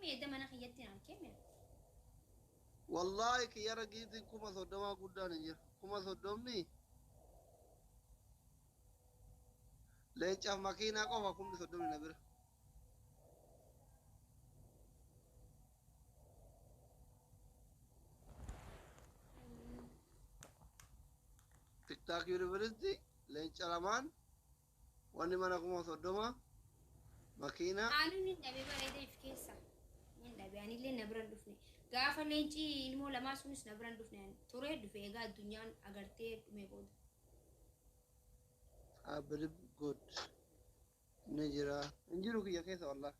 Edda mana kiyyatti hin argee. Wallaahi kiyyara giitiin 30,000 guddaan hin jiru. 30,000 leencaaf makiinaa qofa 30,000 na bira. TikTok University leenca lamaan wanni mana 30,000 makiinaa. Aanuun hin dhabe bareeda if keessa. Hin dhabe anillee na bira hin dhufne. Gaafa leenci ilmoo lamaa sunis na bira hin dhufne. Turee dhufe egaa addunyaan agartee dhume booda. I believe God ni jira. Hin jiru kiyya keessa wallahi.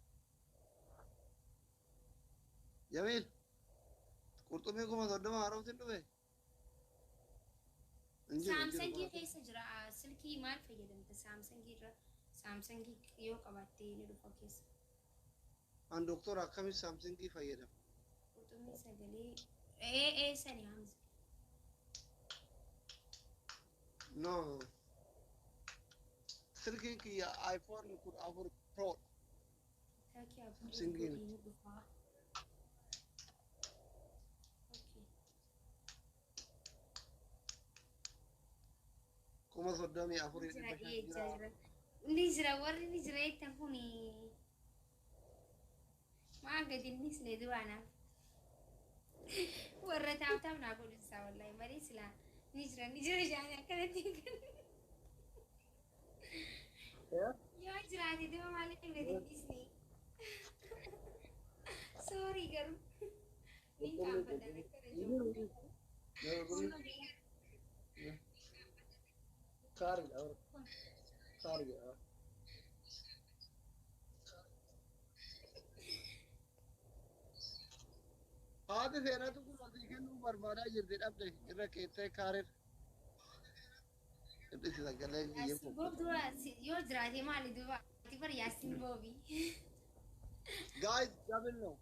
Jamiil qurxummii 30,000 haaromsi hin dhufe. Hin jiru hin jiru Saamsangii kuma keessa jira. Silkii maal fayyadamta? Saamsangii irra Saamsangii yoo qabaatte ni dhufa keessa. An doktora akkamitti Saamsungii fayyadama? Qurxummii sagalee ee ee sani Hamza. No. Silkiin kiyya iPhone 14 Pro dha. Taakii upgrade Saamsungiin. godhii ni dhufa. Okay. Kuma soddomii afurii Jira dhibba shan ee jira. jira. Ni jira warri ni jira jettan kuni maa gadi hin dhiisne duraanaaf. Warra taaptaap naa godhinsaa wallahi malee silaa ni jira ni jira jaanii akkanatti hin kennu. Yoo jiraate duba maaliif gadi hin dhiisne? Sorry garuu nin qaanfadha akkana jiru. Kaariidha. Kaariidha. Haati seenatu kun asii kennuu barbaadaa jirti dhabde irra keettee kaarir. Hir'isi sagalee kiyyee Yaasin Boob dura yoo jiraate maali duba ati bar Yaasin Boobi. Guys, double no.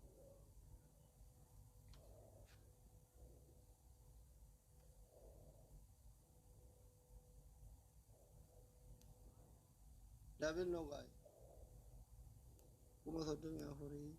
Double no guys. 34,000.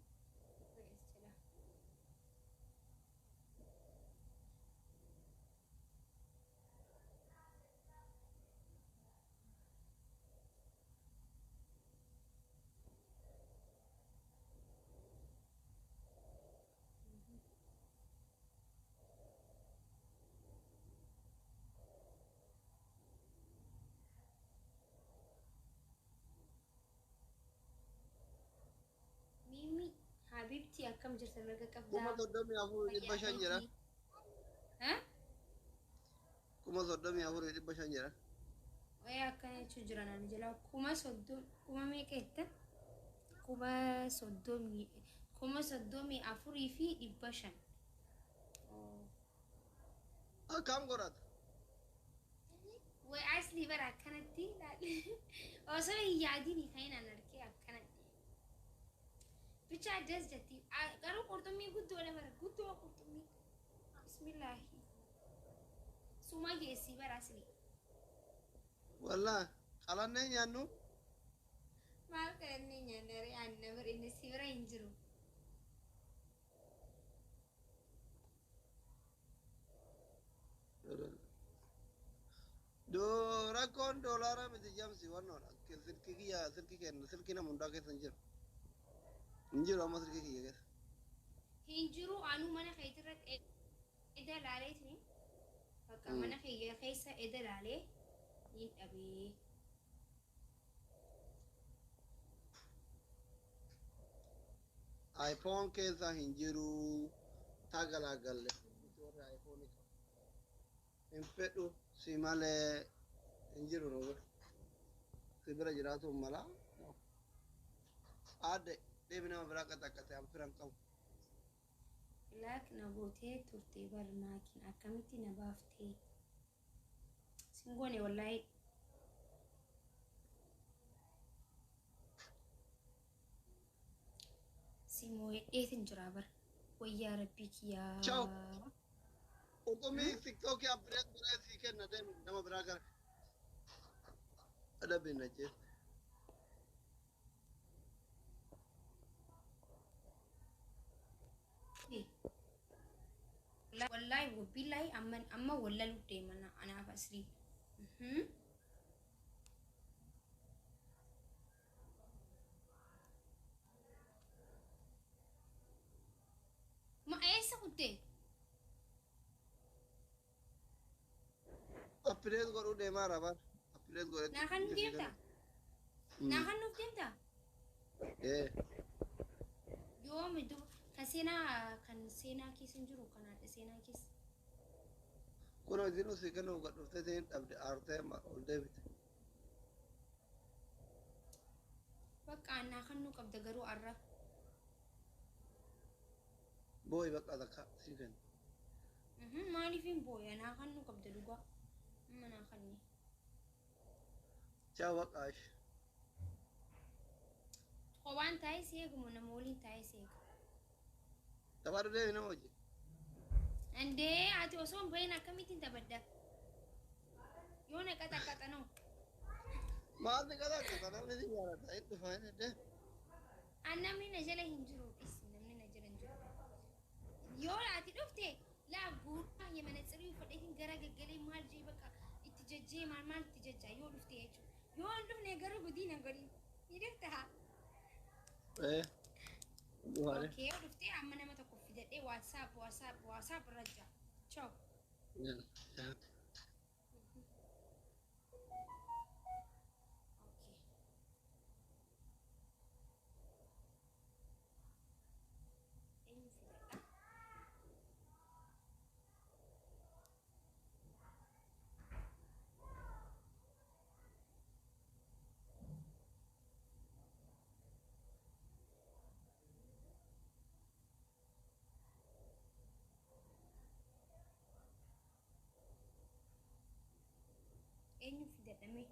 Mimi Habibti akkam jirta mirga Kuma qabdaa? soddomii afurii dhibba Fayyaa shan jira. keetii? Ha? 34,500 jira. Wayii akkana jechuu jiran ani jala 30,000 kuma meeqa jettan? 30,000 34,500. Akkam godhata? Way asli bara akkanatti osoo hin yaadini kan inni argee akkanatti. Bicha addas jetti garuu qurxummii guddoodha bara guddoo qurxummii. Bismillaahi. Suma geessi bara asli. Wallah qalannee nyaannu. Maal qalannee nyaanna ree anna bira inni si bira hin jiru. Rakkoon doolaara miti jamsi wannoodha. Silkii kiyya silkii kenna silkii nama hundaa keessa hin jiru. Hin jiru amma silkii kiyya keessa. Hin jiru anuu mana keetirratti eda laaleetini bakka mana kiyya keessa eda laalee hin dhabee. iPhone keessa hin jiru. Tagalagalle. Warri iPhone qabu. Hin fedhu si malee hin jiru nu bira. Si bira jiraatu mala. Aadde deebi nama biraa qaxaqqate an firan qabu. Laak na gootee turte bar naakin akkamitti na baaftee? Sin goone wallaahi. Si moo'edheetin jira bar. Wayyaa rabbii kiyyaa. Ciao. Qurxummii TikTokii upgrade godhee sii kenna deemi nama biraa gara. Adabbiin na jeesse. Wallaahi wabillahi amma amma wallaluuf deema anaaf Aslii. Ma eessa kuttee? Update godhuu deemaa rabar. Update godhee. Naa kan deemta? Naa kan nuuf deemta? Ee. Yoomi duba kan seenaa, kan seenaa keessa hin jiru, kan haadha seenaa keessa. Kun hojiin usii kennuuf gad dhuftee ta'in dhabde, aartee amma ol deebite. Bakka naa kan nu qabda garuu arra. Booyi bakka takka sii kenna. Maaliif hin booya? Naa kan nu qabda dhugaa. Amma naa kanni. Ciao bakka ash. Qobaan taa'ee si eegumu, nama waliin taa'ee si eega. Taphaadhu, deemi nama hojii. Indee, ati osoo hin bahin akkamittiin taphadda? Yoo na qaxaqaxanoo. Maalni qaxaqaxa? Namni si jaalata hin dhufa hin deemi. An namni na jala hin jiru, dhis, namni na jala hin jiru. Yoo ati dhufte laa guuraa yemanatsirii uffadheetiin gara gaggalee maal jee bakka itti jajjee maal maal itti jajjaa yoo dhufte jechuudha. Yoo hin dhufne garuu gudii na godhin. Ni dhufta? Ee. Dhufaale. Okay, yoo dhufte amma nama tokko fidadhee WhatsApp WhatsApp WhatsApp irra jira. Ciao. Okay. Eenyu fidadha? Eenyu fidadhame?